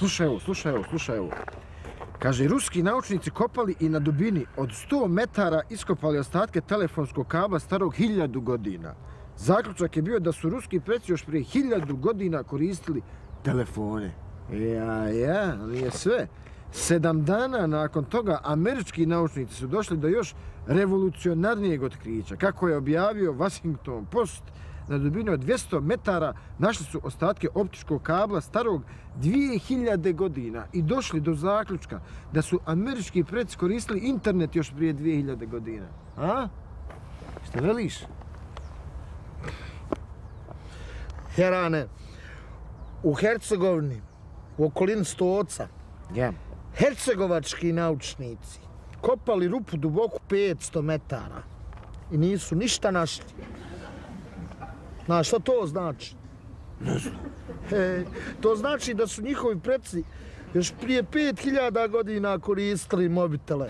Slušaj ovo. Kaže, ruski naučnici kopali i na dubini od 100 metara iskopali ostatke telefonskog kabla starog 1000 godina. Zaključak je bio da su ruski preci još prije 1000 godina koristili telefone. Nije sve. 7 dana nakon toga američki naučnici su došli do još revolucionarnijeg otkrića. Kako je objavio Washington Post, na dubini od 200 metara našli su ostatke optičkog kabla starog 2000 godina i došli do zaključka da su američki preci koristili internet još prije 2000 godina. A? Šta veliš? Herane, u Hercegovini, u okolini Stoca, hercegovački naučnici kopali rupu duboku 500 metara i nisu ništa našli. Znaš što to znači? Ne znam. To znači da su njihovi preci još prije 5000 godina koristili mobitele.